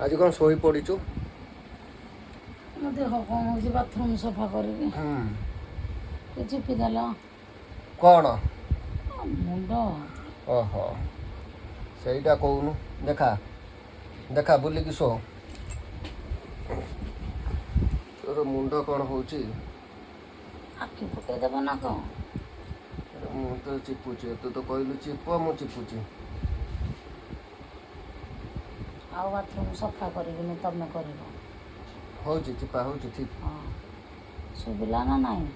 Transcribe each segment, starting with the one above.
ଆଜି କ'ଣ ଶୋଇ ପଡ଼ିଛୁ? ମୋ ଦେହ କ'ଣ ହେଉଛି, ବାଥରୁମ୍ ସଫା କରିବି। ଟିକେ ଚିପିଦେଲ। କ'ଣ? ମୁଣ୍ଡ। ଓହୋ, ସେଇଟା କହୁନୁ। ଦେଖା ଦେଖା, ବୁଲିକି ଶୋ। ତୋର ମୁଣ୍ଡ କ'ଣ ହେଉଛି? ଆଖି ପକେଇଦେବ ନା କ'ଣ? ଆରେ, ମୁଁ ତ ଚିପୁଛି। ତୁ ତ କହିଲୁ ଚିପ, ମୁଁ ଚିପୁଛି। ଆଉ ବାଥରୁମ୍ ସଫା କରିବିନି, ତମେ କରିବ। ହେଉଛି, ଚିପା ହେଉଛି ଠିକ୍। ହଁ, ଶୁଭିଲା ନା ନାହିଁ?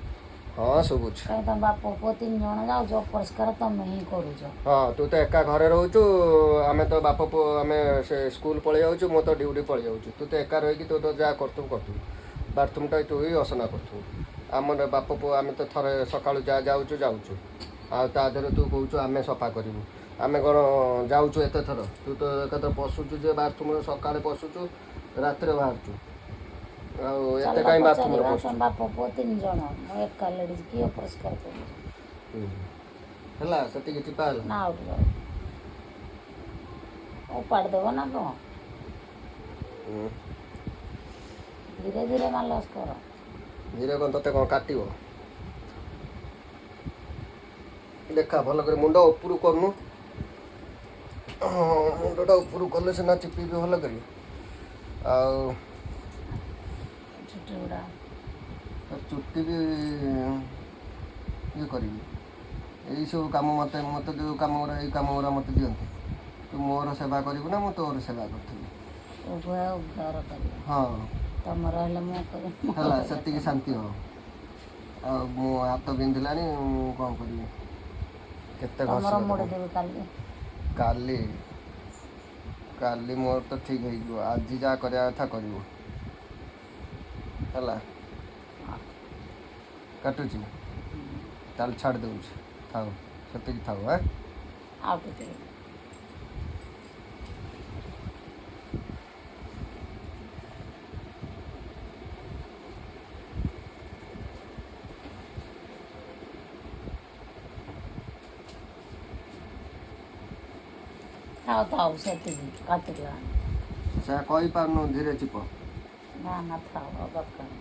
ହଁ, ଶୁଭୁଛି। କାହିଁ, ତମ ବାପ ପୁଅ ତିନି ଜଣ ଯାଉଛ, ଅପରିଷ୍କାର ତମେ ହିଁ କରୁଛ। ହଁ, ତୁ ତ ଏକା ଘରେ ରହୁଛୁ। ଆମେ ତ ବାପ ପୁଅ, ଆମେ ସେ ସ୍କୁଲ ପଳେଇ ଯାଉଛୁ, ମୁଁ ତ ଡ୍ୟୁଟି ପଳେଇ ଯାଉଛି। ତୁ ତ ଏକା ରହିକି ତୁ ତ ଯାହା କରୁଥିବୁ କରୁଥିବୁ, ବାଥରୁମ୍ଟା ତୁ ହିଁ ଅସନା କରୁଥିବୁ। ଆମର ବାପ ପୁଅ ଆମେ ତ ଥରେ ସକାଳୁ ଯାହା ଯାଉଛୁ ଯାଉଛୁ, ଆଉ ତା ଦେହରେ ତୁ କହୁଛୁ ଆମେ ସଫା କରିବୁ। ଆମେ କ'ଣ ଯାଉଛୁ ଏତେ ଥର? ତୁ ତ ଏକାଥର ପଶୁଛୁ ଯେ ବାଥରୁମ୍ରେ, ସକାଳେ ପଶୁଛୁ, ରାତିରେ ବାହାରୁଛୁ। ଆଉ ଏତେ ଚାଲ କାହିଁ ବାଥରୁମ୍ରେ ପଚାରିବା ପଶୁଛୁ? ତମ ବାପ ପୁଅ ତିନି ଜଣ, ମୁଁ ଏକା ଲେଡ଼ିଜ୍, କିଏ ଅପରିଷ୍କାର କରୁଛି? ହେଲା, ସେତିକି ଚିପା ହେଲା? ନା, ଆଉ ଟିକେ ଉପାଡ଼ି ଦେବ ନା କ'ଣ? ହୁଁ। ଧୀରେ ଧୀରେ ମାଲସ କର। ଧୀରେ କ'ଣ, ତତେ କ'ଣ କାଟିବ? ଦେଖା, ଭଲ କରି ମୁଣ୍ଡ ଉପରୁ କରୁନୁ। ହଁ, ମୁଣ୍ଡଟା ଉପରୁ କଲେ ସିନା ଚିପିବି ଭଲ କରି। ଆଉ ଚୁଟି ଗୁଡ଼ା। ଚୁଟି ବି ଇଏ କରିବି। ଏଇସବୁ କାମ ମୋତେ ମୋତେ ଯେଉଁ କାମ ଗୁଡ଼ା, ଏଇ କାମ ଗୁଡ଼ା ମୋତେ ଦିଅନ୍ତି। ତୁ ମୋର ସେବା କରିବୁ ନା ମୁଁ ତୋର ସେବା କରୁଥିବି? ଉଭୟ ଉଭୟର କରିବ। ତମର ହେଲେ ମୁଁ କରିବି, ମୋର ହେଲା, ହେଲେ ସେତିକି ତମେ। ଶାନ୍ତି ହବ। ଆଉ ମୋ ହାତ ବିନ୍ଧିଲାଣି, ମୁଁ କ'ଣ କରିବି? କେତେ ତମର ଘଷିବ ମୋଡ଼ି ତାକୁ? ଦେବି କାଲି। କାଲି କାଲି ମୋର ତ ଠିକ୍ ହେଇଯିବ। ଆଜି ଯାହା କରିବା କଥା କରିବୁ। ହେଲା, କାଟୁଛି? ତାହେଲେ ଛାଡ଼ି ଦେଉଛି। ଥାଉ, ସେତିକି ଥାଉ। ଆଁ? ଆଉ ଟିକେ। ଥାଉ ଥାଉ, ସେତିକି କାଟିଲାଣି। ସେୟା କହିପାରୁନୁ? ଧୀରେ ଚିପ। ନା ନା, ଥାଉ, ଆଉ ଦରକାର ନାହିଁ।